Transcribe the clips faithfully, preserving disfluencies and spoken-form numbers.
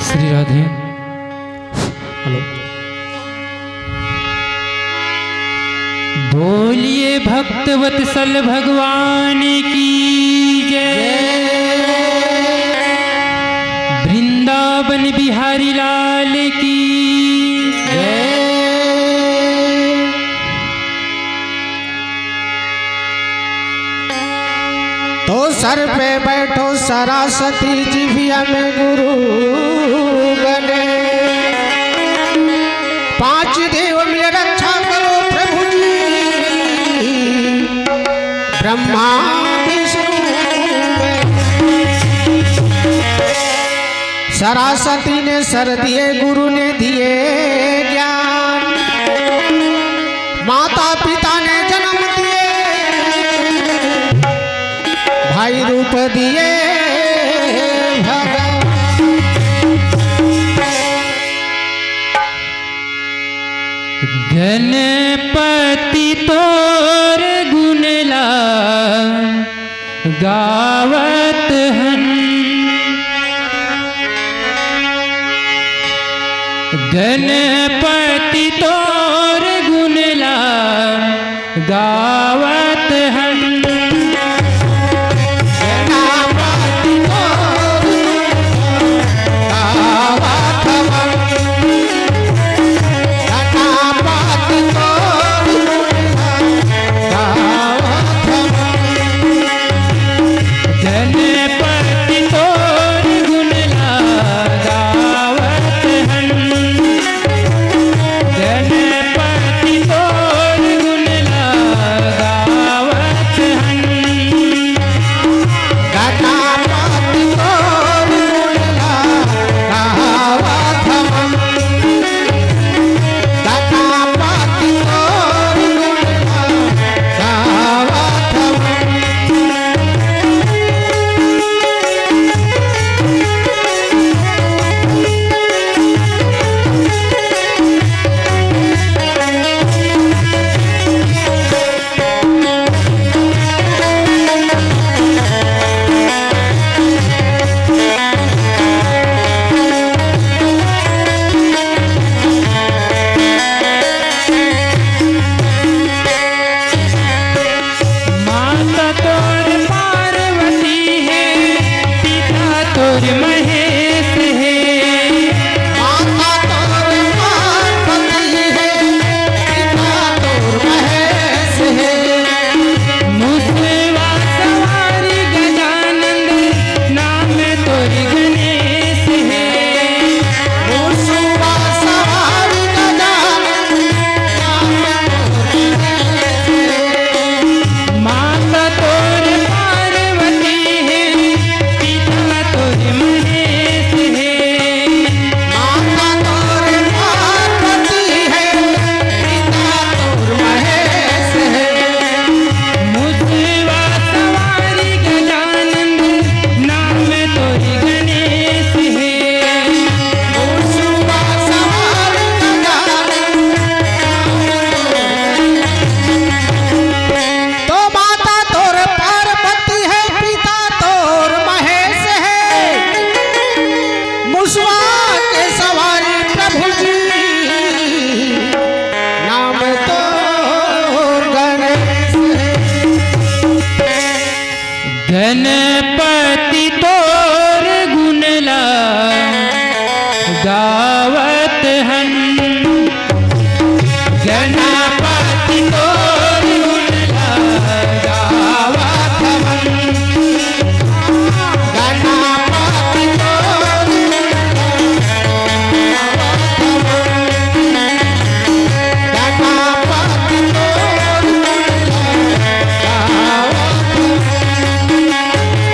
Shri Radhe. Hello. बोलिए भक्त वत्सल भगवान की जय। वृंदावन बिहारी लाल की जय। तो सर पे बैठो सरासती, जिभिया में गुरु गणेश। पांच देव मिल रक्षा करो प्रभु जी, ब्रह्मा विष्णु। सरासती ने सर दिए, गुरु ने दिए ज्ञान, माता पिता ने जन्म दिए, भाई रूप दिए भगवान। गणपति तोर गुण ला गावत हन। गणपति तोर गुण ला गावत हन। गणपति तोर गुण ला गावत हन। गणपति तोर गुण ला गावत हन। गणपति तोर गुण ला गावत हन। गणपति तोर गुण ला गावत हन। गणपति तोर गुण ला गावत हन। गणपति तोर गुण ला गावत हन। माता तोर पार्वती हे, पिता तोर महेश हे। माता तोर पार्वती हे, पिता तोर महेश हे। मुसवा सवारी गजानंद, नाम तोर गणेश हे। मुसवा सवारी गजानंद, नाम तोर गणेश हे। माता तोर पार्वती हे, पिता तोर महेश हे। माता तोर पार्वती हे, पिता तोर महेश हे। मुसवा सवारी गजानंद, नाम तोर गणेश हे। मुसवा सवारी गजानंद, नाम तोर गणेश हे। तो माता तोर पार्वती हे, पिता तोर महेश हे। मुसवा के सवारी प्रभु जी, नाम तोर गणेश हे। गणपति तोर गुण ला गावत हन। गणपति तोर गुण ला गावत हन। गणपति तोर गुण ला गावत हन। गणपति तोर गुण ला गावत हन।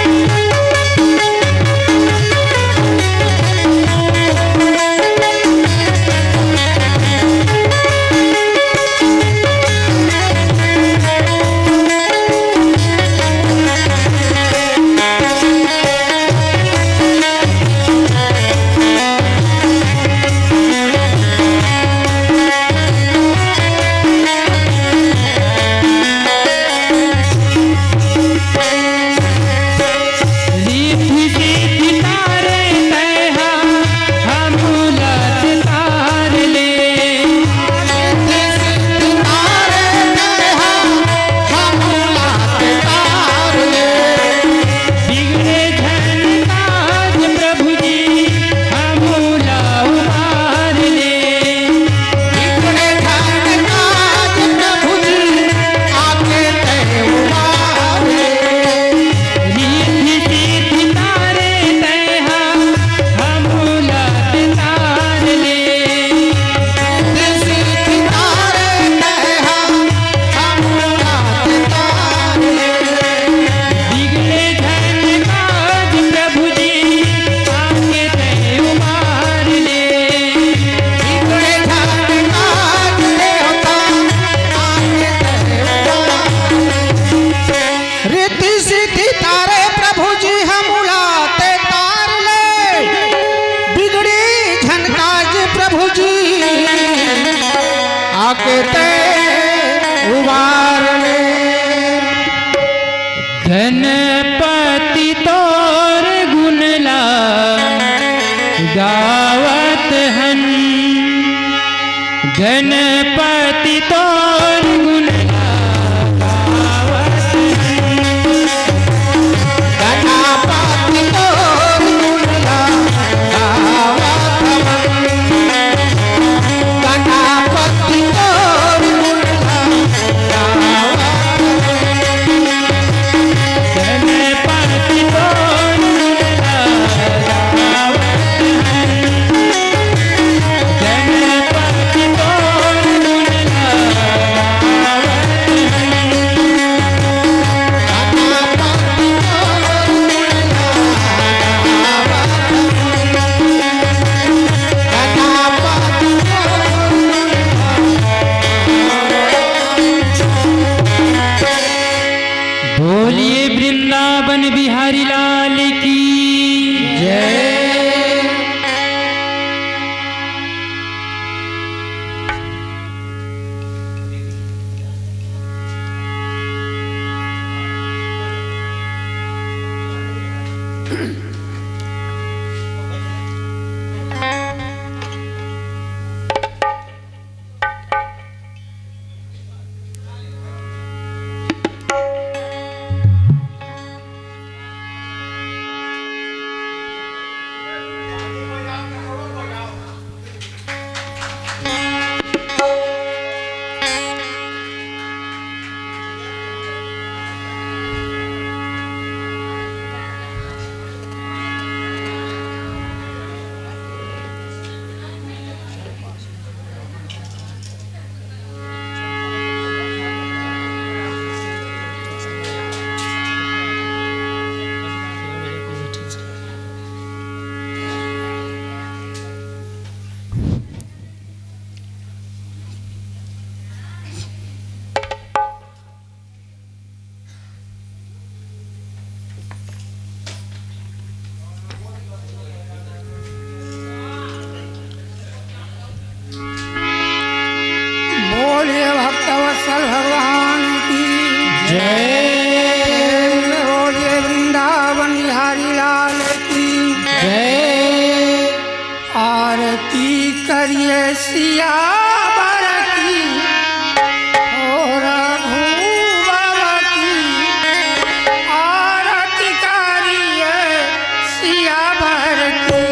के तैं उबार ले। गणपति तोर गुण ला गावत हन, गणपति तोर गुण ला गावत हन। गणपति तोर गुण ला गावत हन। गणपति तोर गुण ला गावत हन। गणपति तोर गुण ला गावत हन। गणपति तोर गुण ला गावत हन। बोलिए वृंदावन बिहारी लाल की जय। बोलिए भक्तवत्सल भगवान की जय। बोलिए वृंदावन बिहारी लाल की जय। आरती करिए सियावर की, ओ रघुवर की। आरती करिए सियावर की।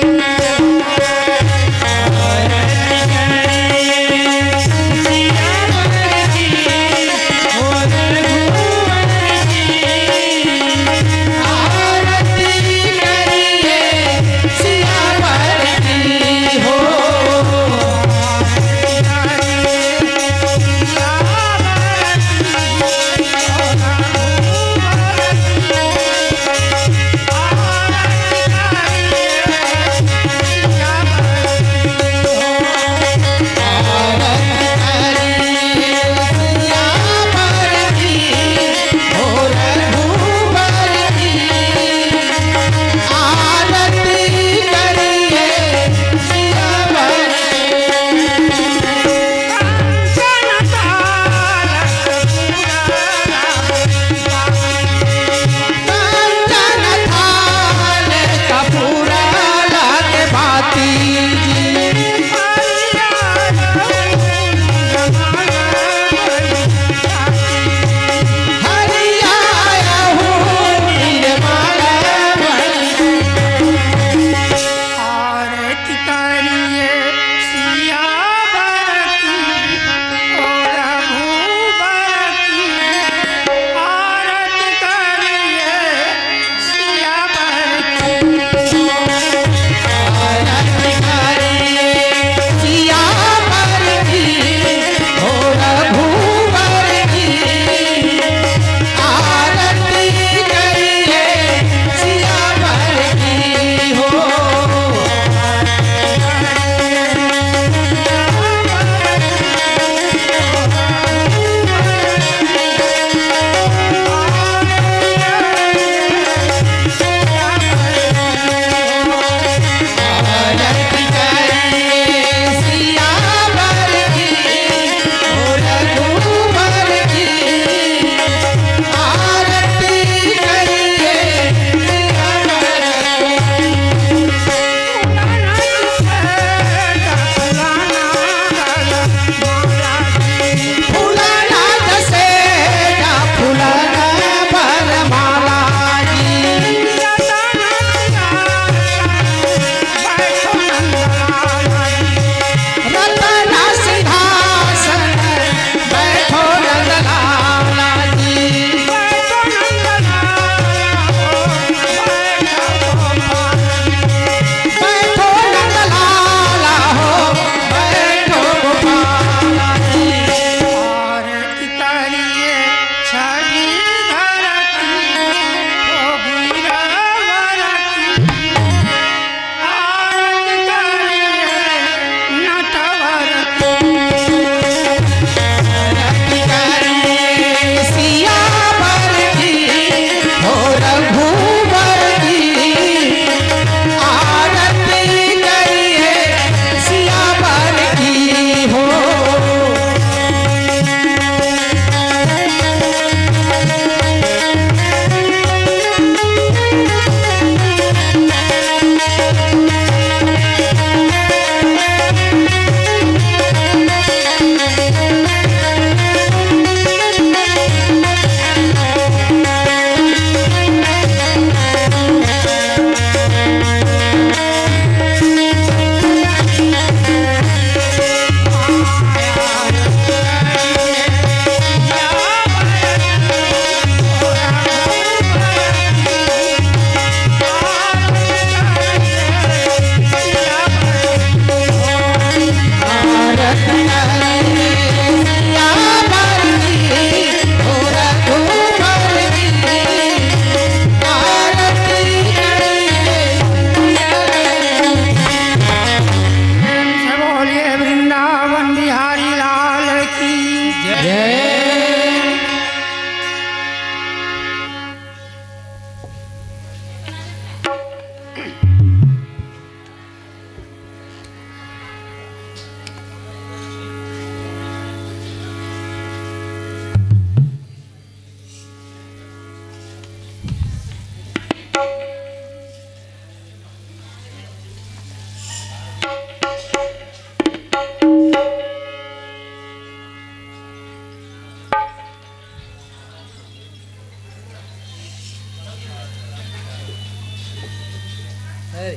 अरे।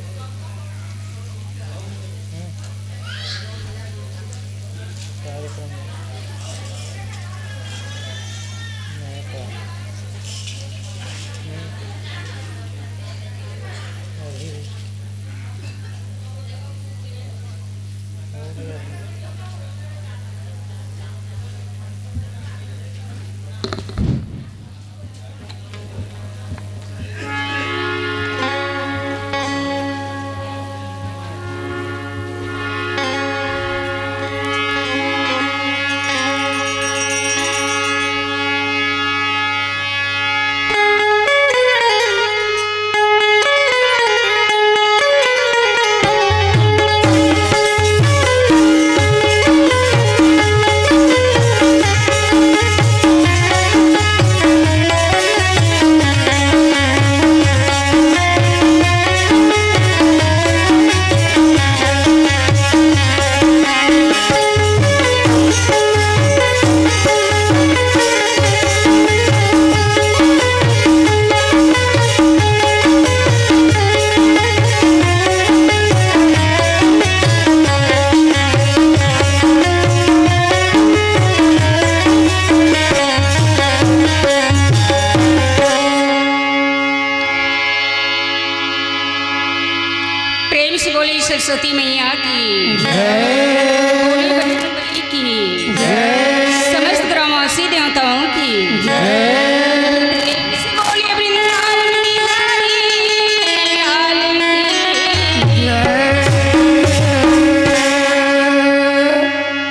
कार्यक्रम। प्रेम से बोली सरस्वती मैया की। जय। बोली बजरंगबली की। जय। समस्त ग्रामवासी देवताओं की। जय। प्रेम से बोली वृंदावन बिहारी लाल की। जय।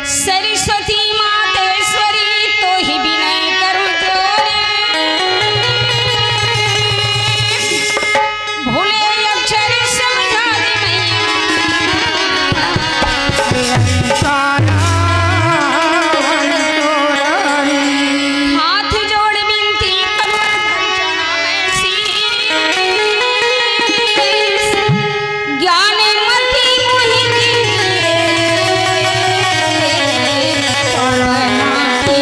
सरस्वती मातेश्वरी तो ही विनय करूँ जोरे। भूले अक्षर समझा दे मैया। हाथ जोड़ विनती करूँ चरणा में शीश। ज्ञान मति मोहि दीजिए, करुणा की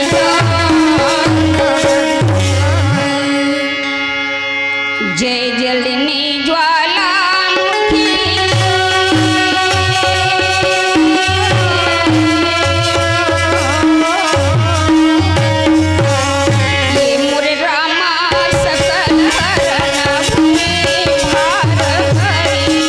जय जलनी ज्वालामुखी। ये मोर रामा सकल हरण हुए भार हरी।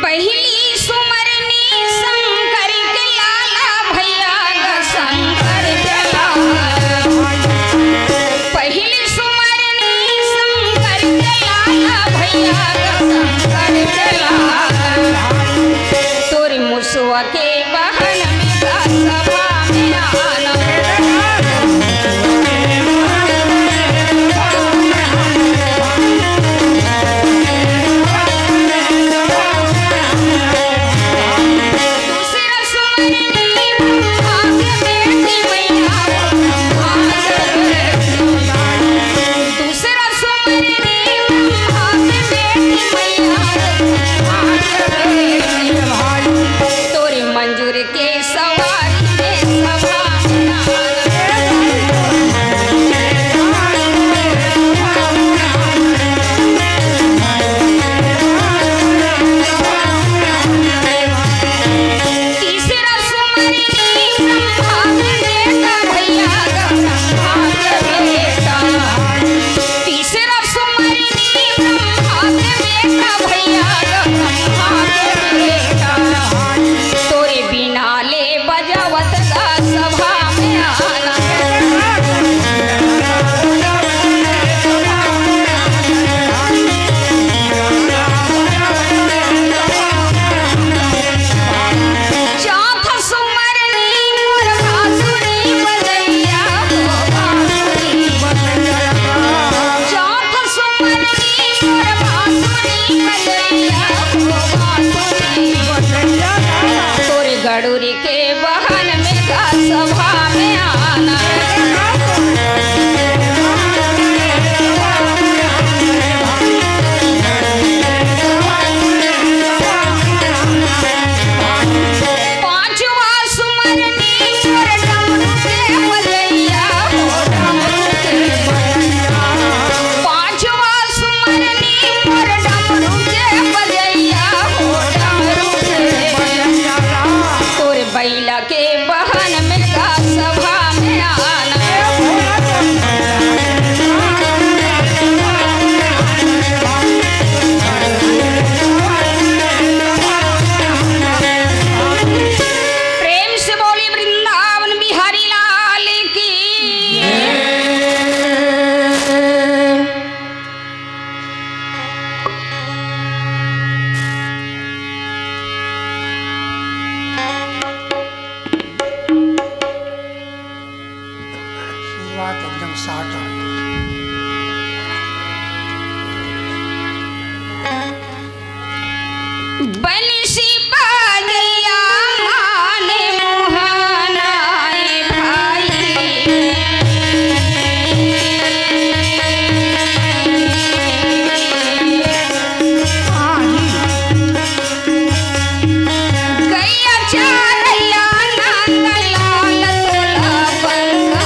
पहिली सुमरनी शंकर के लाला भैया ग शंकर के लाला। पहिली सुमरनी शंकर के लाला भैया ग शंकर के लाला। तोरी मुसवा के बहन में गा सभा में आना। दूसरा सुमरनी ब्रह्मा के बेटी मैया, दूसरा सुमरनी ब्रह्मा के बेटी मैया, तोरी मंजूर के सवारी में सभा में आना। तीसरा सुमरनी ब्रह्मा के बेटा भैया ग, ब्रह्मा के बेटा। तीसरा सुमरनी ब्रह्मा के बेटा भैया ग, ब्रह्मा के बेटा। तोरे बीना ले बजावत गा सभा में आना। चौथा सुमरनी मोर बांसुरी बजैया हो, बांसुरी बजैया। चौथा सुमरनी मोर बांसुरी बजैया हो, बांसुरी बजैया। तोरे गड़ुरी के बहन में गा सभा में आना। पांचवा सुमरनी मोर डमरू के बजैया हो, डमरू के बजैया। पांचवा सुमरनी मोर डमरू के बजैया हो, डमरू के बजैया। तोर बैला के बहन में गा सभा में आना। प्रेम से बोली वृंदावन बिहारी लाल की। शुरुआत एकदम साठ आ गई। बंसी बजैया माने मुहाना ए भाई। गैया चरैया नंद लाल तोला बंदा।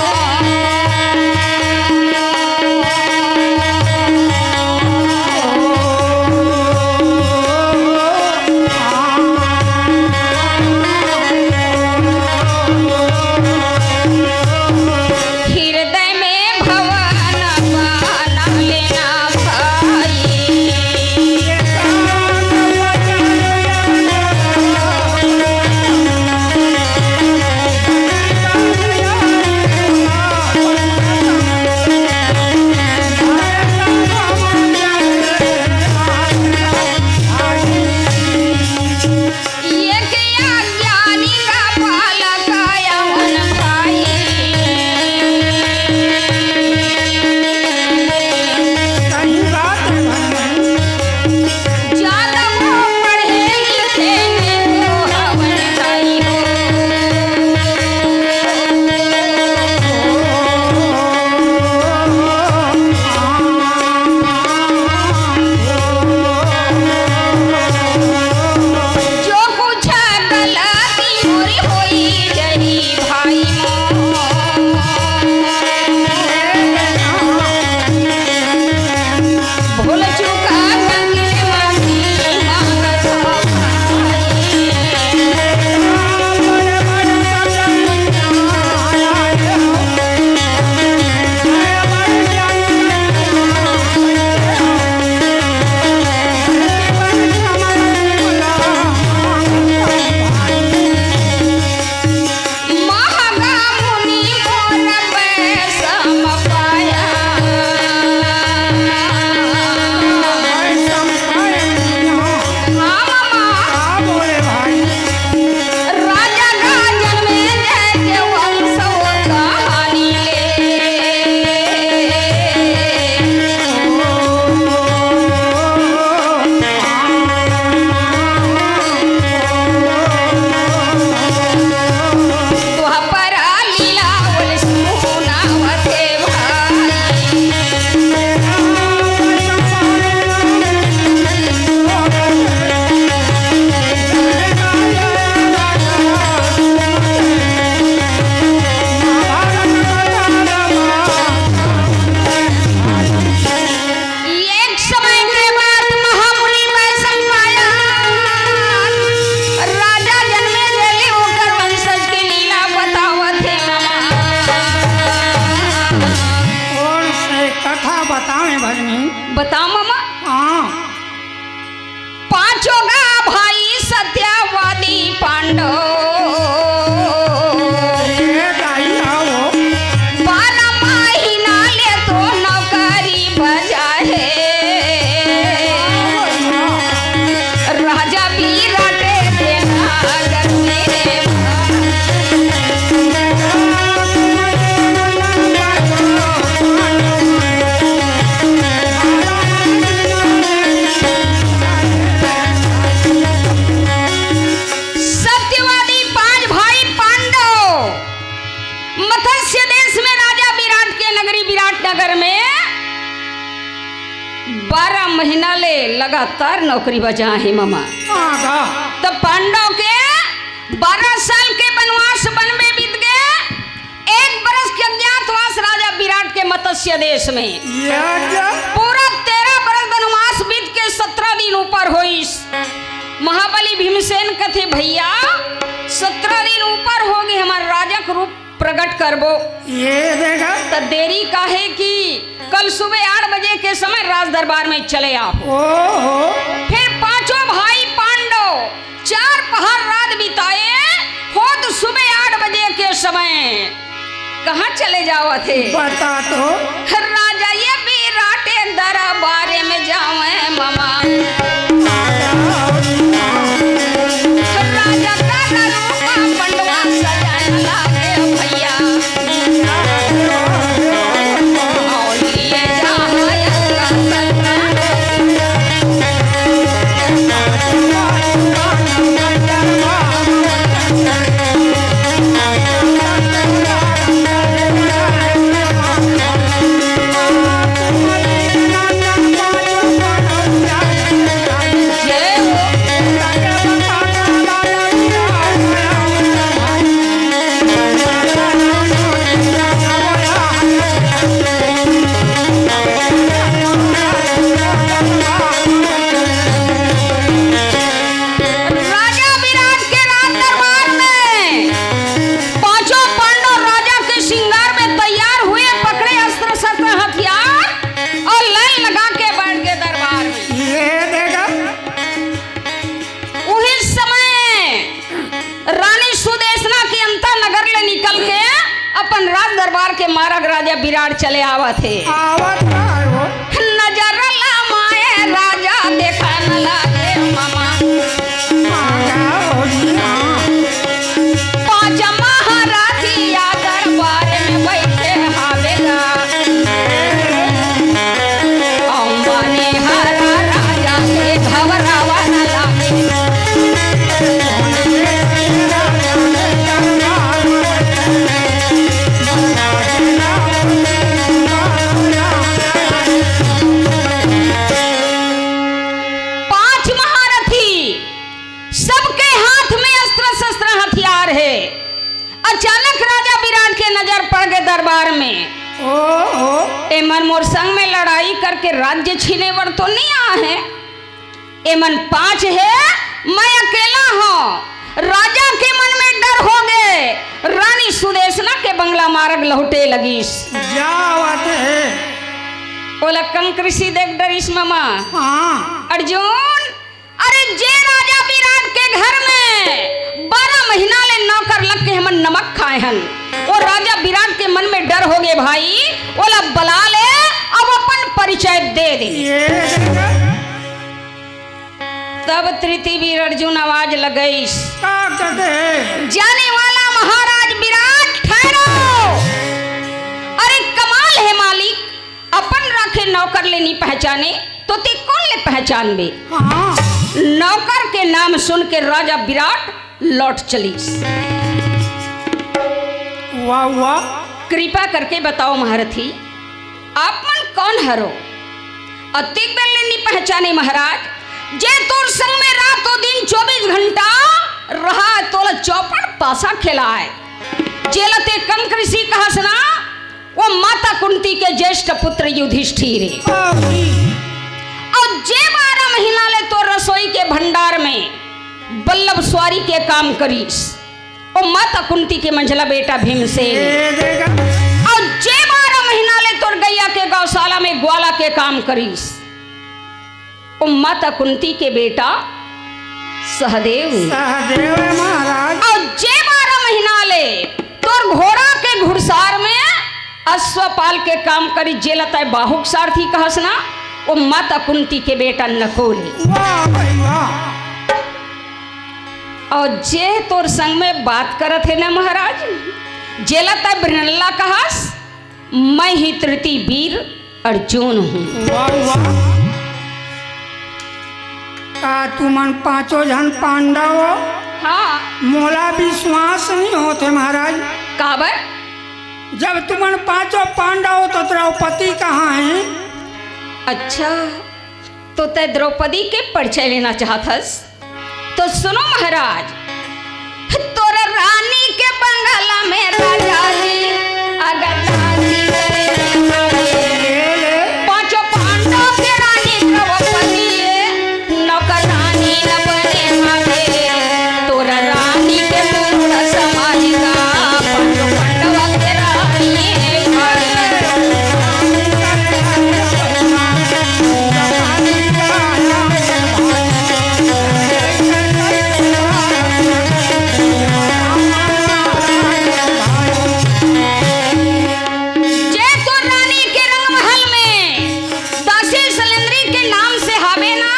बारह महीना ले तो नौकरी बजा हे। राजा विराट के नगर में। सत्यवादी पांच भाई पांडव मत्स्य देश में राजा विराट के नगरी विराट नगर में बारह महीना ले लगातार नौकरी बजा हे ममा। त पांडव के बारह साल के वनवास वन में बीत गए, एक बरस के अज्ञातवास राजा विराट के मत्स्य देश में। पूरा तेरह बरस वनवास बीत के सत्रह दिन ऊपर होइस। महाबली भीमसेन कथे, भैया, सत्रह दिन ऊपर हो गए, हमर राजा के रूप प्रकट करबो। ये देखा। त देरी काहे की? कल सुबह आठ बजे के समय राज दरबार में चले आओ। ओहो। फिर पांचों भाई पांडव चार पहर रात बिताए, खुद सुबह आठ बजे के समय कहाँ चले जावत हे? बता तो। राजा ये विराट दरबार में जावे ममा। राजा का रूपा पंडवा सजाए लागे भैया। राजा विराट के राज दरबार में पांचों पांडव राजा के श्रृंगार में तैयार हुए, पकड़े अस्त्र शस्त्र हथियार और लाइन लगा के बैठ गए दरबार में। ये देखा। उही समय रानी सुदेशना के अंता नगर ले निकल के अपन राज दरबार के मारग राजा विराट चले आवत हे। आवत का है वो? नजर लमाए राजा देखन लागे ममा। आगा हो जी, हाँ। पांच महारथिया दरबार में बैठे हावेगा। अंबानी हरा राजा के घबरावा न लागे। पांच महारथी, सबके हाथ में अस्त्र शस्त्र हथियार है। अचानक राजा विराट के नजर पड़ गए दरबार में। ओहो। एमन मोर संग में लड़ाई करके राज्य छीने बर तो नहीं आ है। एमन पांच है, मैं अकेला हूँ। राजा के मन में डर हो गए। रानी सुदेशना के बंगला मारग लहुटे लगिस। जावत है। ओला कंक ऋषि देख डरिस ममा। हाँ। अर्जुन, अरे जे राजा विराट के घर में बारह महीना ले नौकर लग के हमन नमक खाए हन, वो राजा विराट के मन में डर हो गए भाई, ओला बला ले, अब अपन परिचय दे दे। ये तब तृतीवीर अर्जुन आवाज लगइस, का कहते हैं? जाने वाला महाराज विराट ठहरो। अरे कमाल है मालिक, अपन राखे नौकर ले नी पहचाने, तो ते कौन ले पहचानबे? हाँ। नौकर के नाम सुन के राजा विराट लौट चलिस। वाह, वाह। कृपा करके बताओ महारथी, आप मन कौन हरो? अतिक बेर ले नी पहचाने महाराज, जे तोर संग में रातों दिन चौबीस घंटा रहा, तोला चौपड़ तासा खेलाए, जेला ते कंक ऋषि कहस ना, वो माता कुंती के ज्येष्ठ पुत्र युधिष्ठिर हे। और जे बारह महीना ले तोर रसोई के भंडार में बल्लभ स्वारी के काम करिस, वो माता कुंती के मंझला बेटा भीमसेन। और जे बारह महीना ले तोर गैया के गौशाला में ग्वाला के काम करिस, ओ माता कुंती के बेटा सहदेव हे। सहदेव हे महाराज। अउ जे बारह महीना ले तोर घोड़ा के घुड़सार में अश्वपाल के काम करी, जेला तैं बाहुक सारथी कहस ना, वो माता कुंती के बेटा नकुल हे। वाह भाई वाह। अउ जे तोर संग में बात करत हे ना महाराज, जेला तैं बिरनल्ला कहस, मैं ही तृतीय वीर अर्जुन हूँ। वाह, वाह। का तुमन पांचों झन पांडव हो? हाँ। मोला विश्वास नहीं होत हे महाराज। काबर? जब तुमन पांचों पांडव हो तो द्रौपदी कहाँ हे? अच्छा, तो तैं द्रौपदी के परिचय लेना चाहत हस? तो सुनो महाराज, तोर रानी के बंगला में राजा जी, अगर रानी करे हमारे, पांचों पांडव के रानी द्रौपदी, नौकर रानी न बने हमारे, तोर रानी के मूड़ समाएगा, पांचों पांडव के रानी हमारे। जे तोर रानी के रंगमहल में दासी सलेंद्री के नाम से हावे ना,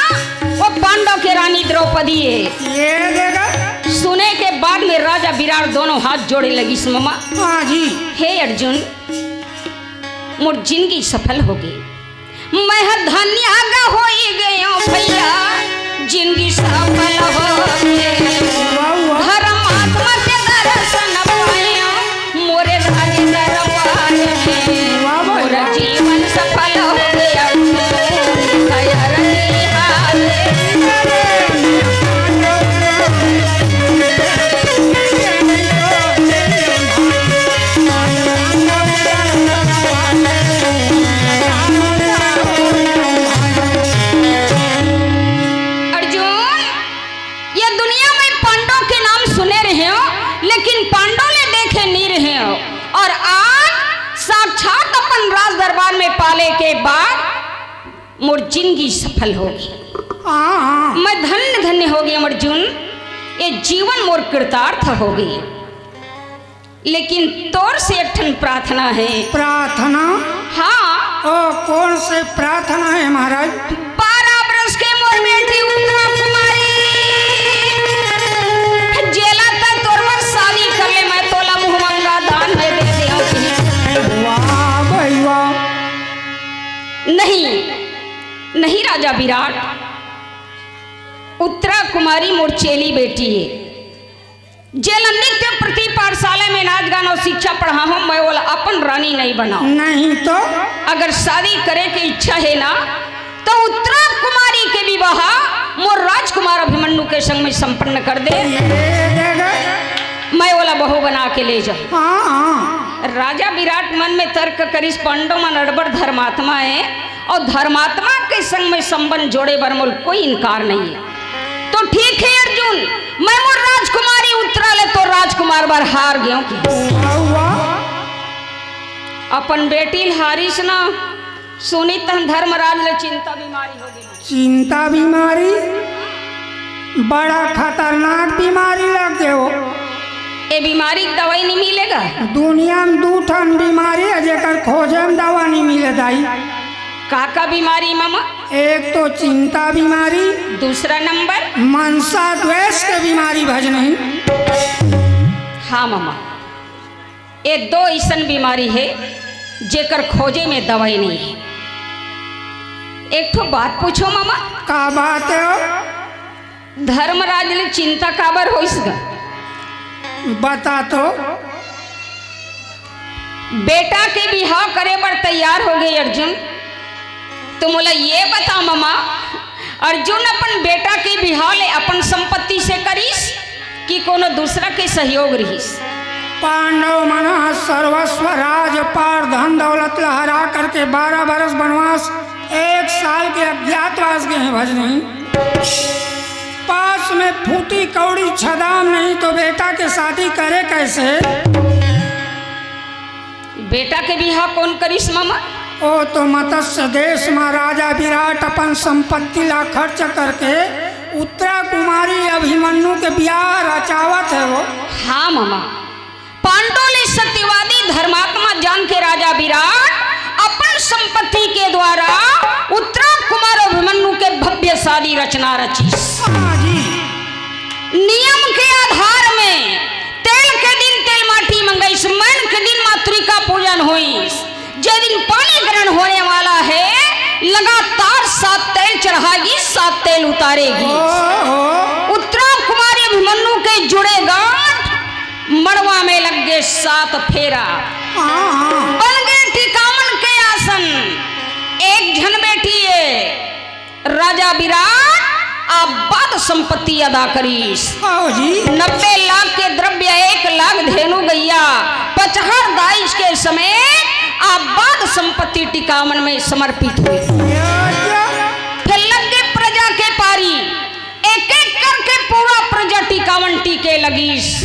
वो पांडव के रानी द्रौपदी हे। ये देखा। सुने के बाद में राजा विराट दोनों हाथ जोड़े लगिस ममा। हाँ जी। हे अर्जुन, मोर जिंदगी सफल होगे। मैं ह धन्य होई गयो भैया, जिंदगी सफल होगे। वाह, वाह। धर्मात्मा के दर्शन पायो, मोरे राज दरबार में। वाह, वाह, मोर वाह। जीवन सफल होगे। अर्जुन, ये दुनिया में पांडव के नाम सुने रहे हो, लेकिन पांडव ले देखे नहीं रहे हो, और आज साक्षात अपन राज दरबार में पाले के बाद मोर जिंदगी सफल होगे। हाँ, हाँ। मैं धन्य धन्य होगे अर्जुन, ये जीवन मोर कृतार्थ होगे। लेकिन तोर से एक ठन प्रार्थना हे। प्रार्थना? हाँ। ओ, कौन से प्रार्थना हे महाराज? बारह बरस के मोर बेटी उत्तरा कुमारी, जेला तैं तोर बर शादी कर ले, मैं तोला मुँह मंगा दान में दे देहूँ। वाह भाई वाह। नहीं, नहीं राजा विराट, उत्तरा कुमारी मोर चेली बेटी हे। जेला नित्य प्रति पाठशाला में नाच गाना अउ शिक्षा पढ़ाहूँ, मैं ओला अपन रानी नहीं बनाऊँ। नहीं तो? अगर शादी करे के इच्छा हे ना, तो उत्तरा कुमारी के विवाह मोर राजकुमार अभिमन्यु के संग में संपन्न कर दे। ये दे दे। मैं ओला बहू बना के ले जाऊँ। हाँ, हाँ। राजा विराट मन में तर्क करिस, पांडव मन अड़बड़ धर्मात्मा हे, अउ धर्मात्मा के संग में संबंध जोड़े बर मोर कोई इनकार नहीं हे। तो ठीक हे अर्जुन, मैं मोर राजकुमारी उत्तरा ले तोर राजकुमार बर हार गेंव कि। वाह, वाह। अपन बेटी ल हारिस ना, सुनी तहन धर्मराज ले चिंता बीमारी होगे। चिंता बीमारी? बड़ा खतरनाक बीमारी लग गे हो। ए बीमारी के दवाई नहीं मिले गा? दुनिया में दू ठन बीमारी हे, जेकर खोजे में दवा नहीं मिले दाई। का का बीमारी ममा? एक तो चिंता बीमारी, दूसरा नंबर? मनसा द्वेष के बीमारी भजनही। हाँ ममा, ये दो अइसन बीमारी हे, जेकर खोजे में दवाई नहीं हे। एक ठो बात पूछों ममा। का बात हे हो? धर्मराज ले चिंता काबर होइस गा? बता तो। बेटा के बिहाव करे बर तैयार होगे अर्जुन। तो मोला ये बता ममा, अर्जुन अपन बेटा के बिहाव ले अपन संपत्ति से करिस कि कोनो दूसरा के सहयोग रिहिस? पांडव मन ह सर्वस्व राजपाट धन दौलत ला हरा करके बारह बरस बनवास, एक साल के अज्ञातवास गे हे भजनी। पास में फूटी कौड़ी छदाम नहीं तो बेटा के शादी करे कैसे? बेटा के बिहाव कोन करिस ममा? ओ तो मत्स्य देश मा राजा विराट अपन संपत्ति ला खर्च करके उत्तरा कुमारी अभी के बियाह रचावत हे वो। हाँ मामा, पांडव ले सत्यवादी धर्मात्मा जान के राजा विराट अपन संपत्ति के द्वारा उत्तरा कुमार अभिमन्यु के भव्य शादी रचना रचिस। हाँ जी। नियम के आधार में तेल के दिन तेल माटी मंगइस, मैन के दिन मातृका पूजन होइस। जे दिन पानी ग्रहण होने वाला है, लगातार सात तेल चढ़ाएगी, सात तेल उतारेगी। ओहो। उत्तरा कुमारी अभिमन्यु के जुड़े गांठ, मड़वा में लग गए सात फेरा। हाँ, हाँ। बन गए टिकावन के आसन। एक झन बेटी ये राजा विराट आबाद संपत्ति अदा करीस। आओ जी। नब्बे लाख के द्रव्य, एक लाख धेनु गैया, पचहर दाइज के समेत आबाद संपत्ति टिकावन में समर्पित हुई। या, या। फिर लग गए प्रजा के पारी, एक एक करके पूरा प्रजा टिकावन टिके लगिस।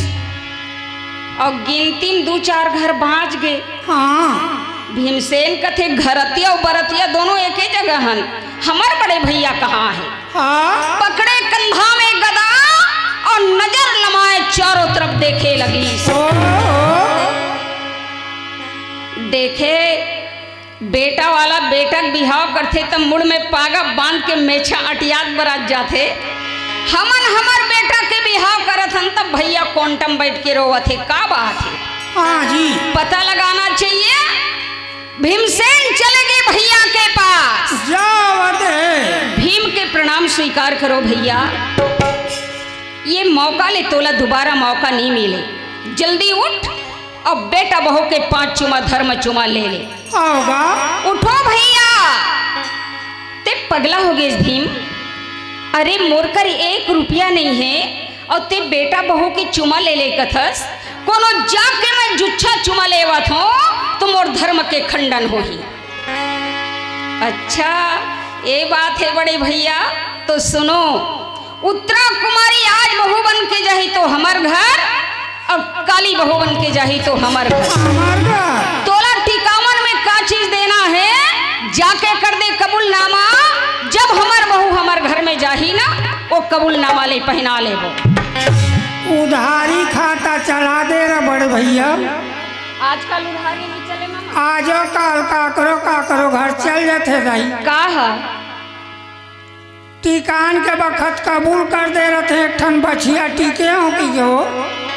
अउ गिनती में दू चार घर बाँच गे। हाँ। भीमसेन कथे, "घरतिया अउ बरतिया दोनों एके जगह हन, हमर बड़े भैया कहाँ हे?" हाँ। पकड़े कंधा में गदा अउ नजर लमाए चारों तरफ देखे लगिस। ओ, ओ। देखे, बेटा वाला बेटा के बिहाव करथे, त मुड़ में पागा बांध के मेछा अटियात बरात जाथे। हमन हमर बेटा के बिहाव करत हन, त भैया कोंटम बैठ के रोवत हे। का बात हे? हाँ जी। पता लगाना चाहिए। भीमसेन चले गए भैया के पास। जावत हे। भीम के प्रणाम स्वीकार करो भैया, ये मौका ले तोला दोबारा मौका नहीं मिले। जल्दी उठ, अब बेटा बहू के पांच चुमा धर्म चुमा ले ले। आओगा। उठो भैया, ते पगला हो गए भीम। अरे मोर कर एक रुपया नहीं है और ते बेटा बहू के चुमा ले ले कथस। कोनो जाके मैं जुच्छा चुमा लेवत हो तो मोर धर्म के खंडन होही। अच्छा, ये बात है बड़े भैया, तो सुनो, उत्तरा कुमारी आज बहू बन के जाही तो हमर घर, अउ काली बहू बन के जाही तो हमर घर। हमर घर। तोला टिकावन में का चीज देना है, जाके कर दे कबूलनामा। जब हमर बहू हमर घर में जाही ना, वो कबूलनामा ले पहिना लेबो। उधारी खाता चला दे रे बड़े भैया। आजकल उधारी नहीं चले मामा। आजो काल काकरो काकरो घर चल जाथे दाई। का ह? टिकान के बखत कबूल कर दे रथे, एक ठन बछिया टिके हो कि हो।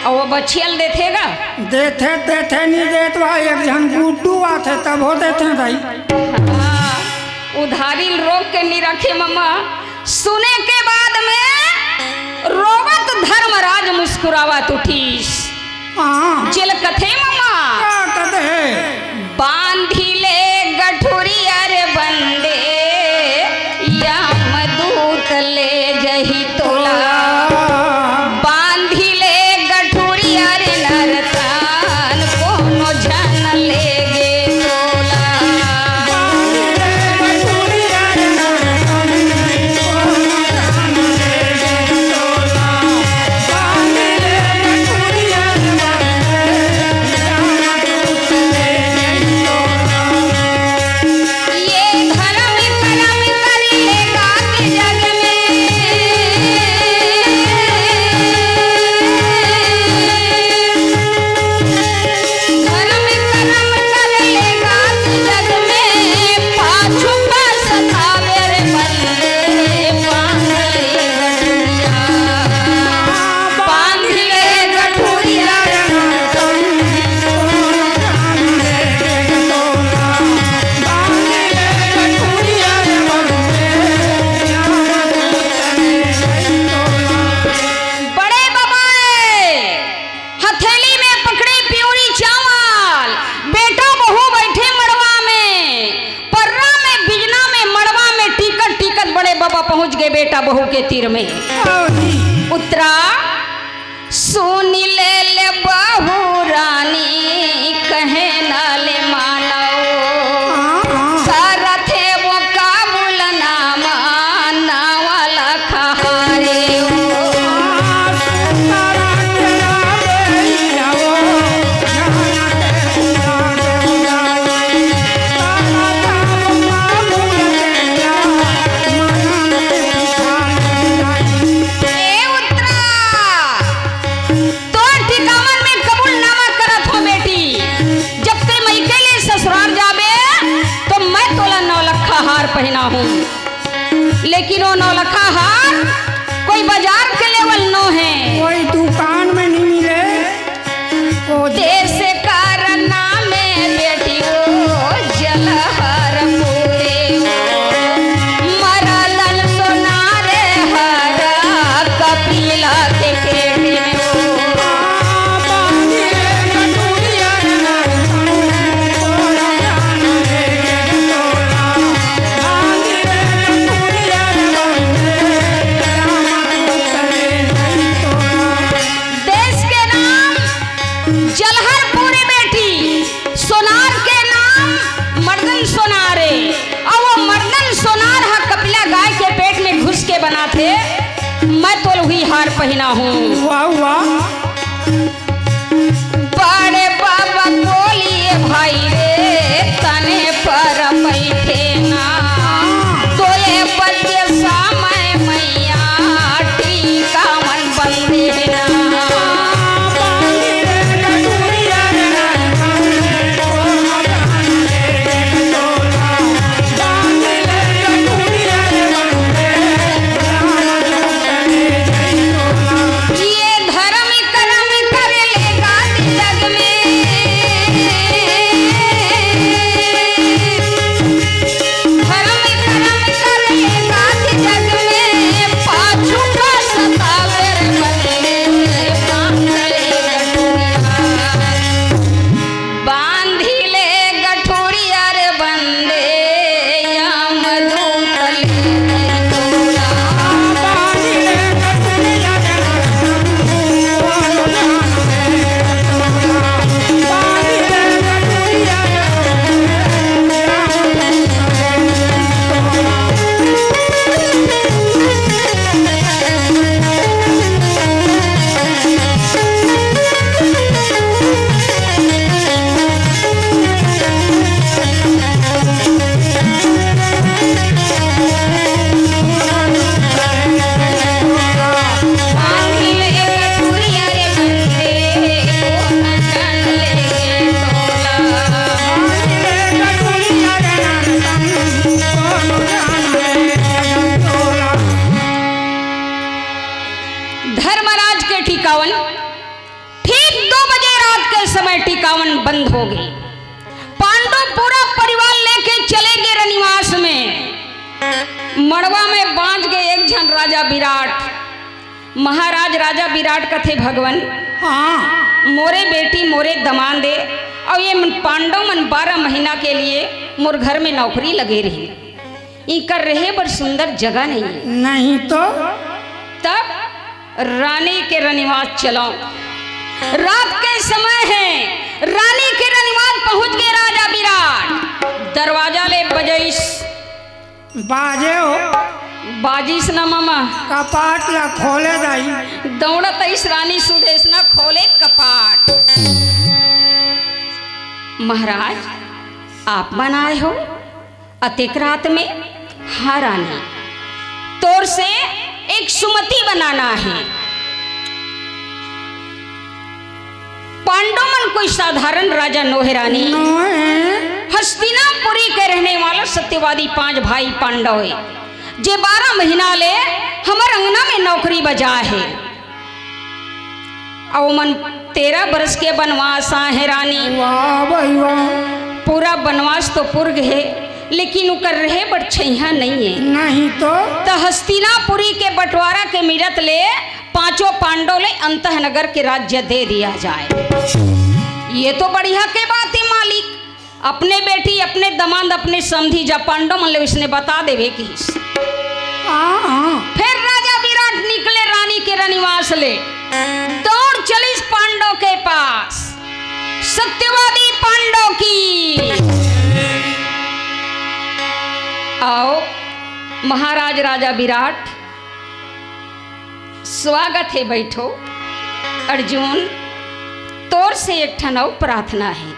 अउ वो बछिया ल देथे गा? देथे, देथे, नहीं देत भाई, एक झन गुड्डू आथे, तब हो देथे भाई। हाँ, उधारी ल रोक के नहीं रखे मम्मा। सुने के बाद में रोवत धर्मराज मुस्कुरावत उठीस। हाँ। जेल कथे मम्मा। का कथे? बांधी ले गठुरिया रे बंदे, यमदूत ले जही तोला। बांधी ले गठुरिया रे नरतन, कोनो झन ले गे तोला। ये धर्म करम कर ले गात जग में। धर्म करम कर ले गात जग में, पाछू पछतावे रे बंदे, बांध ले गठुरिया। बांध ले गठुरिया। बड़े बबाए हथेली में पकड़े पियोरी चावल, बेटा बहू बैठे मड़वा में, पर्रा में, बिजना में, मड़वा में टिकट टिकट बड़े बाबा पहुंच गए बेटा बहू के तीर में। उत्तरा सुन ले ले बहू रानी, कहे ना ले मानो। हाँ, हाँ। करत हे वो काबुल नामा, नावा लखहारे हो। ए उत्तरा, लागे के देश के नाम जलहरपुरी बेटी, सोनार के नाम मर्दन सोनारे। अउ वो मर्दन सोनार ह कपिला गाय के पेट में घुस के बनाथे, मैं तो लुही हार पहिना हूँ। वाह, वाह। बड़े बाबा बोलिए भाई रे, तने पर बैठे ना। तो ये बजे समय मैया टीका मन बंदे ना। ये धर्म करम कर ले गात जग में। धर्म करम कर ले गात जग में। पाछू का सतावे रे बंदे, बांध ले गठुरिया। बांधी ले गठुरिया रे बंदे, यमदूत ले गई तोला। धर्मराज के टिकावन ठीक दो बजे रात के समय टिकावन बंद हो गई। पांडव पूरा परिवार लेके चले गए रनिवास में। मड़वा में बांच गए एक झन राजा विराट। महाराज राजा विराट कथे, भगवान, हाँ। मोरे बेटी, मोरे दमांद ए, अउ ये मन पांडव मन बारह महीना के लिए मोर घर में नौकरी लगे रही। इकर रहे बर सुंदर जगह नहीं है। नहीं तो? तब रानी के रनिवास चलो। रात के समय है, रानी के रनिवास पहुंच गए राजा विराट। दरवाजा ले बजइस। बाजे हो। बाजिस न ममा। कपाट ला खोले दाई। दौड़त आइस रानी सुदेश न खोले कपाट। महाराज, आप मन आए हो? अतेक रात में? हाँ रानी, तोर से एक सुमति बनाना है। पांडव मन कोई साधारण राजा नोहे रानी। नोहे। हस्तिनापुरी के रहने वाला सत्यवादी पांच भाई पांडव है, जे बारह महीना ले हमर अंगना में नौकरी बजा है। अउ मन तेरह बरस के बनवास आहे रानी। वाह भाई वाह। पूरा बनवास तो पुर गे हे, लेकिन उकर रहे बर छइहा नहीं है। नहीं तो। त हस्तिनापुरी के बंटवारा के मिलत ले पांचों पांडव ले अंतः नगर के राज्य दे दिया जाए। ये तो बढ़िया के बात है मालिक। अपने बेटी, अपने दमांद, अपने समधी जा पांडव मन ले इसने बता देवे किहिस। हाँ, हाँ। फिर राजा विराट निकले रानी के रनिवास ले, दौड़ चलिस पांडव के पास। सत्यवादी पांडव की। आओ महाराज राजा विराट, स्वागत हे, बैठो। अर्जुन, तोर से एक ठन अउ प्रार्थना हे।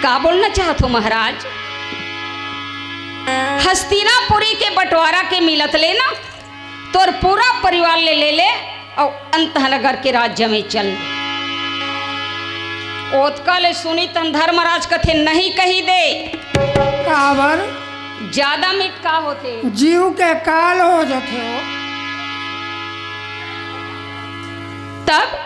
का बोलना चाहत हो महाराज? हस्तिनापुरी के बंटवारा के मिलत ले ना, तोर पूरा परिवार ले, ले ले अउ अंतः नगर के राज्य में चल। ओतका ले सुनी तन धर्मराज कथे, नहीं कहि दे। काबर? ज्यादा मीठ का होथे? जीव के काल हो जाथे हो। तब,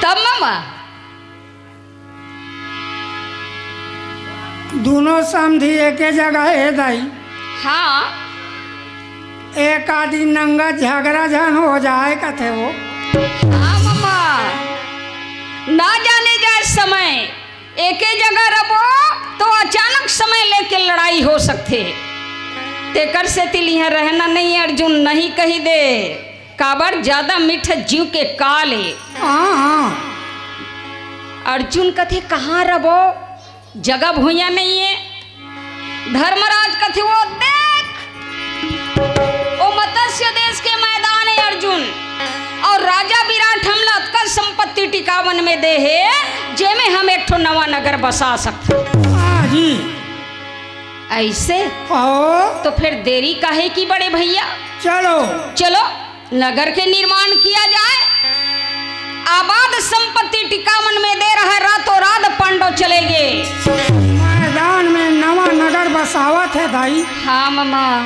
तब ममा, दूनों समधी एके जगह हे दाई। हाँ। एक आदि नंगा झगड़ा झन हो जाए कथे वो। हाँ ममा, ना जाने जाए समय, एके जगह रबो तो अचानक समय लेके लड़ाई हो सकथे। तेकर सेती इहाँ रहना नहीं अर्जुन, नहीं कही दे। काबर, ज्यादा मीठ जीव के काल ए। हाँ, हाँ। अर्जुन कथे, "कहाँ रबो? जगह भुइयां नहीं है।" धर्मराज कथे, "वो देख, वो मत्स्य देश के मैदान है अर्जुन, और राजा विराट हमला अतका संपत्ति टिकावन में दे हे, जेमे हम एक ठो नवा नगर बसा सकथन।" हाँ जी। ऐसे? हाँ। तो फिर देरी काहे की बड़े भैया? चलो। चलो, नगर के निर्माण किया जाए। आबाद संपत्ति टिकावन में दे रहा, रातों रात पांडव चले गए। मैदान में नवा नगर बसावत हे दाई। हाँ ममा,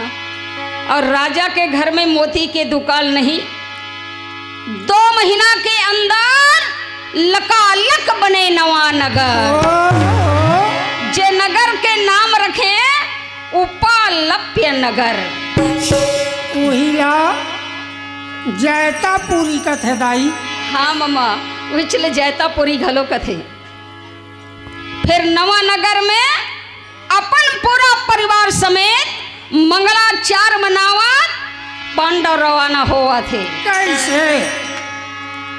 और राजा के घर में मोती के दुकाल नहीं। दो महीना के अंदर लकालक बने नवा नगर। ओहो। जे नगर के नाम रखे उपालप्य नगर। उही ला जैतापुरी कथे दाई। हाँ ममा, उही ले जैतापुरी घलो कथे। फिर नवा नगर में अपन पूरा परिवार समेत मंगलाचार मनावत पांडव रवाना होवत हे। कैसे?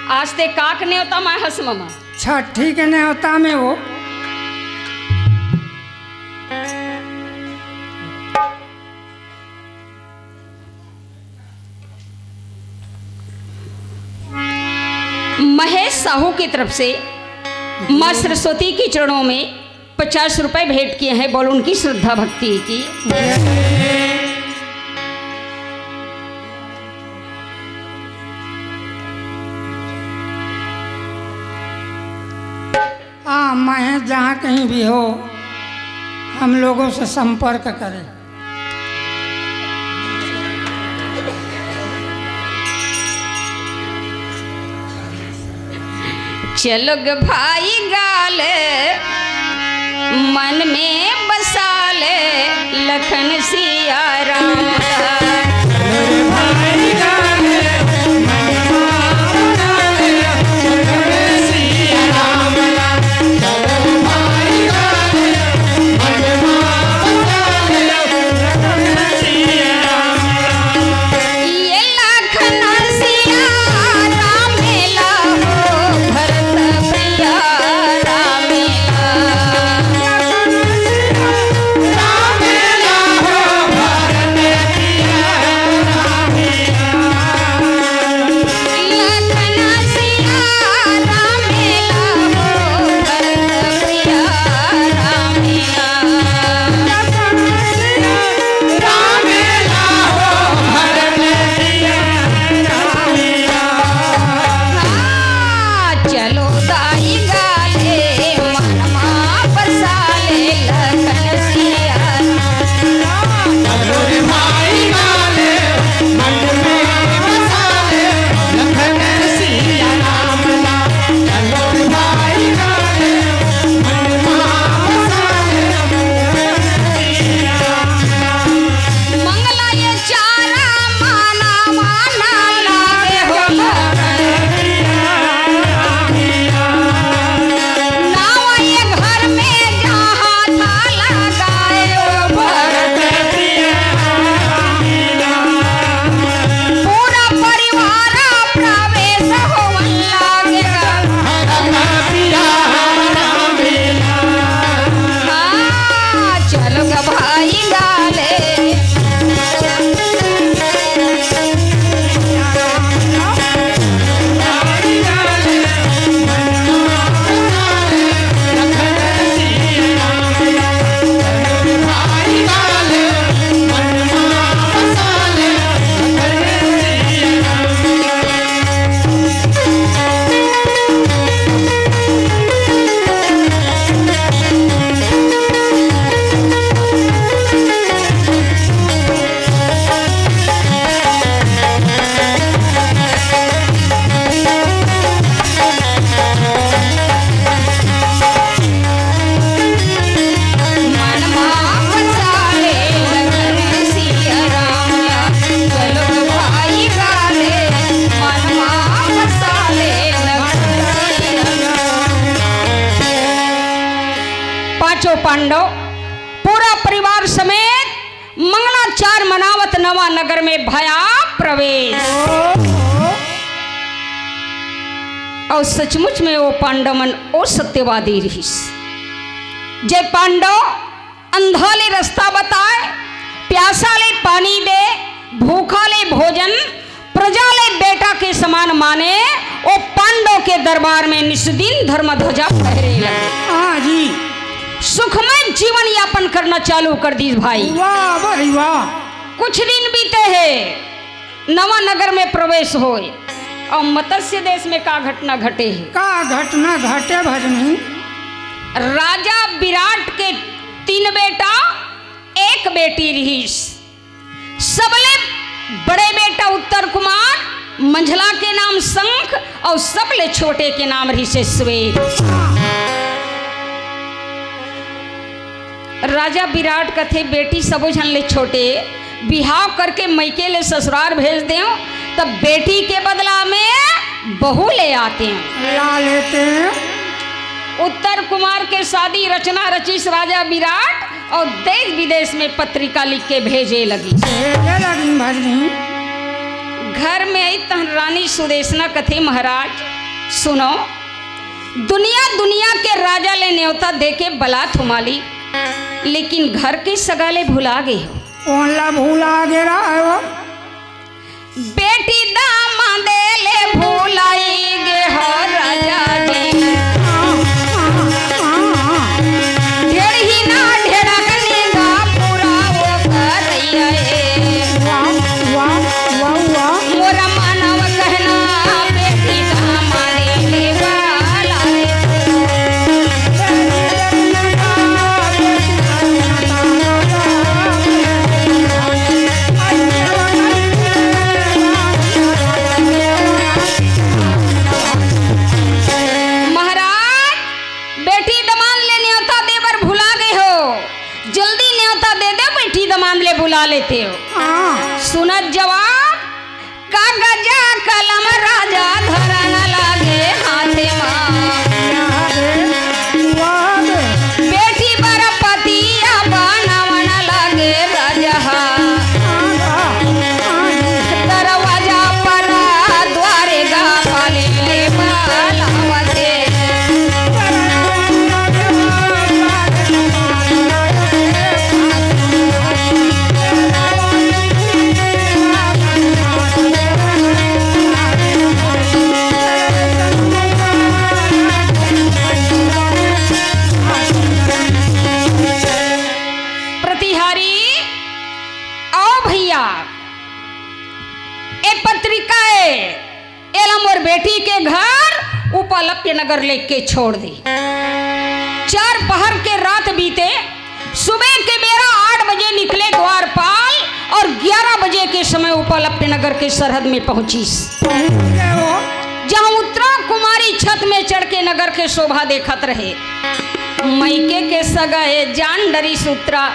आज ते काक नेवता में हस ममा। छठी के नेवता में वो। महेश साहू की तरफ से माँ सरस्वती के चरणों में पचास रुपए भेंट किए हैं। बोल उनकी श्रद्धा भक्ति की। हाँ, महेश जहाँ कहीं भी हो, हम लोगों से संपर्क करें। चलो ग भाई गाल मन में बसा ले, लखन सिया राम। पांडव पूरा परिवार समेत मंगलाचार मनावत नवा नगर में भया प्रवेश। अउ सचमुच में ओ पांडव मन ओ सत्यवादी रिहिस, जे पांडव अंधा ले रस्ता बताए, प्यासा ले पानी दे, भूखा ले भोजन, प्रजा ले बेटा के समान माने, ओ पांडव के दरबार में निस्दिन धर्म ध्वजा फहरे लगे। हाँ जी। सुखमय जीवन यापन करना चालू कर दिस भाई। वाह भाई वाह। कुछ दिन बीते हे, नवा नगर में प्रवेश होय, अउ मत्स्य देश में का घटना घटे हे? का घटना घटे भजनी? राजा विराट के तीन बेटा, एक बेटी रिहिस। सबले बड़े बेटा उत्तर कुमार, मंझला के नाम शंख, अउ सबले छोटे के नाम रिहिसे श्वेत। राजा विराट कथे, बेटी सबो झन ले छोटे, बिहाव करके मइके ले ससुरार भेज देव, तब बेटी के बदला में बहू ले आते हैं। ला लेते हैं। उत्तर कुमार के शादी रचना रचिस राजा विराट अउ देश विदेश में पत्रिका लिख के भेजे लगिस। भेजे लगिन भजनी। घर में आई तहन रानी सुदेशना कथे, महाराज सुनो, दुनिया दुनिया के राजा ले नेवता दे के बलात हो मालिक, लेकिन घर के सगा ले भुला गे हो। कोन ला भुला गे रहा हो? बेटी दामादे ले भुलाई गे हो राजा जी। ढेड़ही ना ढेड़कनी गा पूरा ओ करैया ए। वाह, वाह, वाह, वाह। मोरा मानव कहना बेटी दामादे ले वाला रे। महाराज, बेटी दमांद ले न्योता दे बर भुला गे हो, जल्दी न्योता दे दे, बेटी दमांद ले बुला लेते हो। हाँ। सुनत जवाब, कागजा कलम राजा धरन लागे हाथे मा। बेटी बर पतिया बनावन लागे राजा हा। दरवाजा पर द्वारे गा पाली ले बलावते। प्रतिहारी, आओ भैया, ए पत्रिका ए, एला मोर बेटी के घर उपालप्य नगर लेके छोड़ दे। चार पहर के रात बीते, सुबह के बेरा आठ बजे निकले द्वारपाल और ग्यारह बजे के समय उपालप्य नगर के सरहद में पहुंचिस, जहां उत्तरा कुमारी छत में चढ़ के नगर के शोभा देखत रहे। मइके के सगा ए जान डरिस उत्तरा।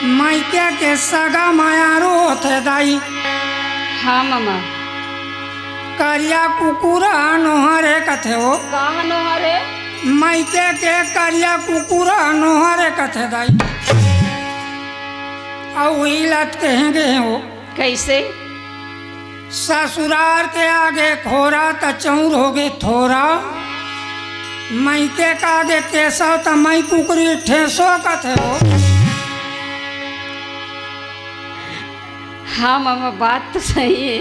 मइके के सगा मयारू होथे दाई। हाँ ममा। करिया कुकुर ह नोहर हे कथे हो। का ह नोहर हे? मइके के करिया कुकुर ह नोहर हे कथे दाई। अउ उही लत कहे गे हे हो। कइसे? ससुरार के आगे खोरा त चौर होगे थोरा, मइके के आगे केसव त मई कुकरी ठेसो कथे हो। हाँ ममा, बात तो सही हे,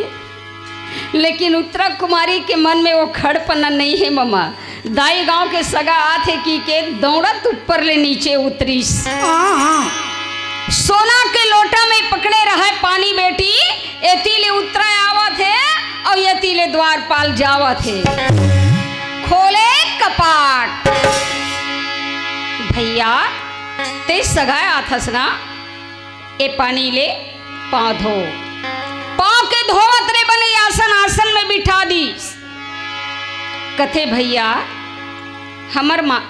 लेकिन उत्तरा कुमारी के मन में वो खड़पना नइ हे ममा। दाई गांव के सगा आथे कहिके दौड़त ऊपर ले नीचे उतरिस। हाँ, हाँ। सोना के लोटा में पकड़े रहय पानी बेटी, एती ले उत्तरा आवत हे अउ एती ले द्वारपाल जावत हे। खोले कपाट। भैया, ते सगा आथस ना, ए पानी ले पाँव धो। पाँव के धोवत ले बने आसन, आसन में बिठा दीस। कथे, भैया, हमर मा-,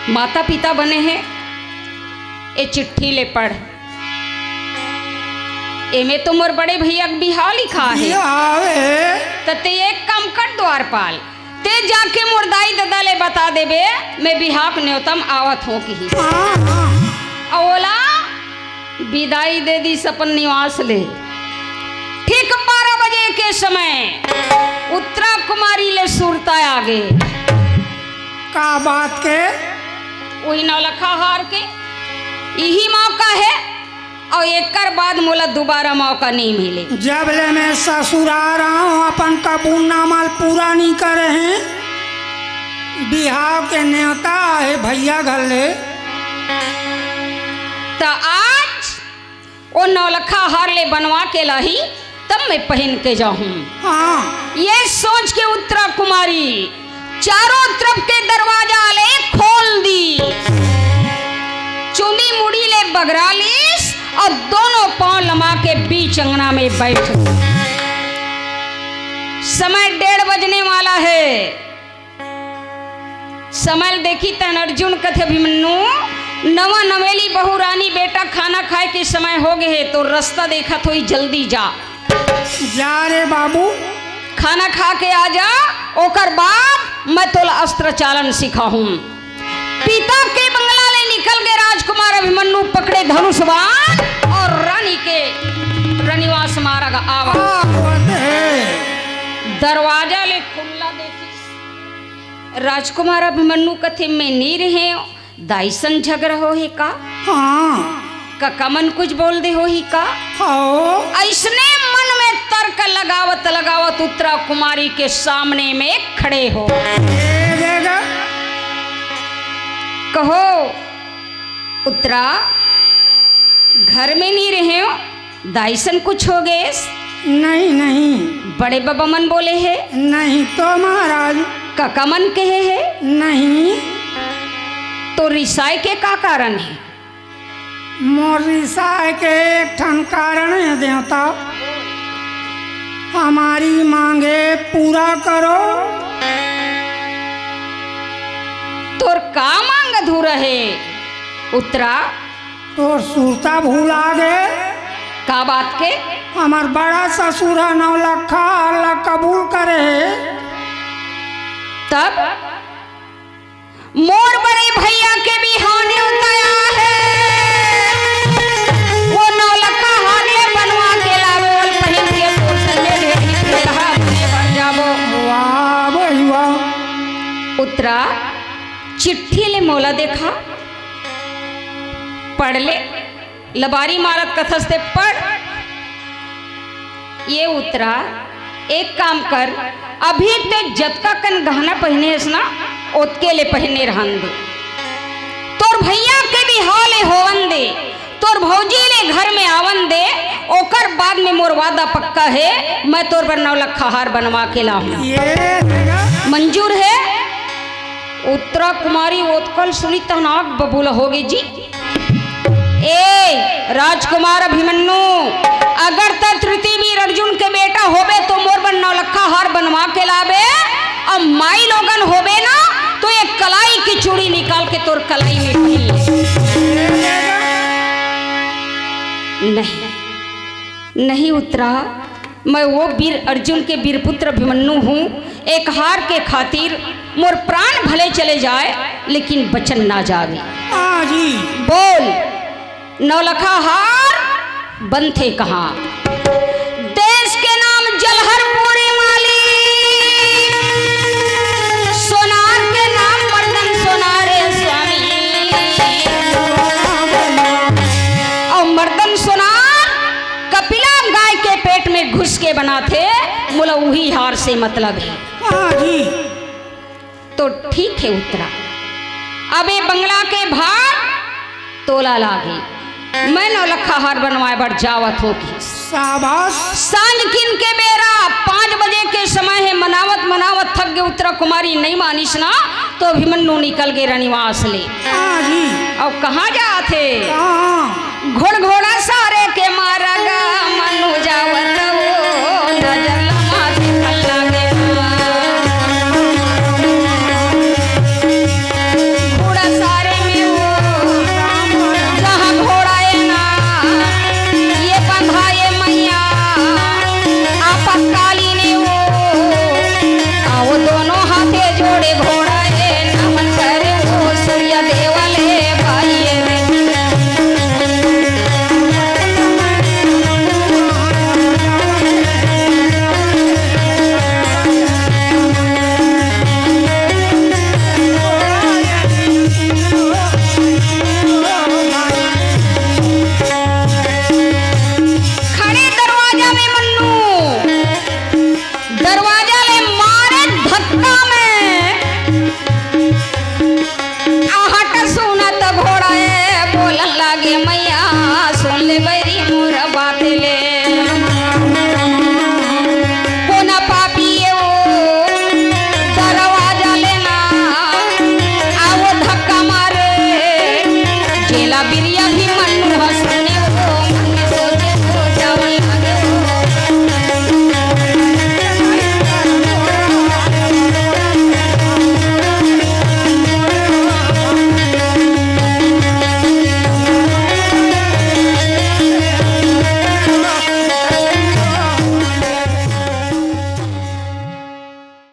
माता पिता बने हे, ए चिट्ठी ले पढ़। एमे तो मोर बड़े भैया के बिहाव लिखा हे। बिहाव हे। त ते एक काम कर द्वारपाल, ते जाके मोर दाई ददा ले बता देबे, मैं बिहाव के न्योता म आवत हों किहिस। हाँ, हाँ। अउ ओला बिदाई दे दिस अपन निवास ले। ठीक बारह बजे के समय उत्तरा कुमारी ले सुरता आगे। का बात के? उही नौलखा हार के इही मौका हे, अउ एकर बाद मोला दुबारा मौका नइ मिले। जब ले मैं ससुरार आए हँव, अपन कबूलनामा ल पूरा नइ करे हँव। बिहाव के नेवता हे भइया घर ले। त आज ओ नौलखा हार ले बनवा के लाही, तब मैं पहिन के जाहूँ। हाँ। ये सोच के उत्तरा कुमारी चारों तरफ के दरवाजा ले खोल दिस, चुंदी मुड़ी ले बगरा लिस अउ दोनों पाँव लमा के बीच अंगना में बइठ गे। समय डेढ़ बजने वाला हे। समय ल देखिस तहन अर्जुन कथे, "अभिमन्यु, नवा नवेली बहू रानी बेटा खाना खाए के समय हो गे हे, तोर रस्ता देखत होही, जल्दी जा।" जा रे बाबू। खाना खा के आ जा, ओकर बाद मैं तोला अस्त्र चालन सिखाहूँ। पिता के बंगला ले निकल गे राजकुमार अभिमन्यु, पकड़े धनुष बाण अउ रानी के रनिवास मारग आवत। आवत हे। दरवाजा ले खुल्ला देखिस। राजकुमार अभिमन्यु कथे, "मैं नइ रहेंव, दाई सन झगरा होही का?" हाँ। कका मन कुछ बोल दे होही का? हाँ। अइसने मन में तर्क लगावत लगावत उत्तरा कुमारी के सामने में खड़े हो। ये देगा। कहो उत्तरा, घर में नइ रहेंव, दाई सन कुछ हो गेस? नहीं, नहीं। बड़े बबा मन बोले हे? नहीं तो महाराज। कका मन कहे हे? नहीं। तो रिसाए के का कारण हे? मोर रिसाए के एक ठन कारण हे देवता, हमारी मांगे पूरा करो। तोर का मांग अधूरा हे उत्तरा? तोर सुरता भुला गे। का बात के? हमर बड़ा ससुर ह नौलखा हार ला कबूल करे हे। तब मोर बड़े भइया के बिहाव नेवता आय हे, वो नौलखा हार ले बनवा के लाबो, ओल पहिन के तोर संगे ढेरी के रहा, बने बर जाबो। वाह भाई वाह। उत्तरा, चिट्ठी ले मोला देखा, पढ़ ले। लबारी मारत कथस ते पढ़। ये उत्तरा, एक काम कर, अभी ते जतका कन गहना पहिने हस ना, ओतके ले पहिने रहन दे। तोर भइया के बिहाव ले होवन दे, तोर भौजी ले घर में आवन दे, ओकर बाद में मोर वादा पक्का हे, मैं तोर बर नौलखा हार बनवा के लाहूं। ये देगा। मंजूर हे? उत्तरा कुमारी ओतका ल सुनिस तहन आंख बबूला होगे जी। ए राजकुमार अभिमन्यु, अगर त तृतीवीर अर्जुन के बेटा होबे तो मोर बर नौलखा हार बनवा के लाबे, अउ माई लोगन होबे ना तो ये कलाई की चूड़ी निकाल के तोर कलाई में पहन ले। नहीं, नहीं उत्तरा, मैं वो वीर अर्जुन के वीरपुत्र अभिमन्यु हूँ। एक हार के खातिर मोर प्राण भले चले जाए, लेकिन वचन ना जावे। हाँ जी। बोल, नौलखा हार बनथे कहाँ? देश के नाम जलहर पूरी माली, सोनार के नाम मर्दन सोनारे स्वामी। अउ मर्दन सोनार कपिला गाय के पेट में घुस के बनाथे, मोला उही हार से मतलब हे। हाँ जी। तो ठीक हे उत्तरा, अब ए बंगला के भार तोला लागे, मैं नौलखा हार बनवाए बर जावत हों कि। शाबाश। सांझ किन के बेरा पाँच बजे के समय हे, मनावत मनावत थक गे उत्तरा कुमारी, नइ मानिस ना, तो अभिमन्यु निकल गे रनिवास ले। हाँ जी। अउ कहाँ जात हे? कहाँ? घोड़ घोड़ा सारे के मारग, मनु जावत वो नजर लमा देखन लागे। घोड़ा सारे में वो जहाँ घोड़ा ए ना, ये बंधा ए मैया, आपातकालीन ए वो, आओ दोनों हाथे जोड़े घोड़ा ए, नमन करे वो सूर्य देव ले भाई ए रे। ले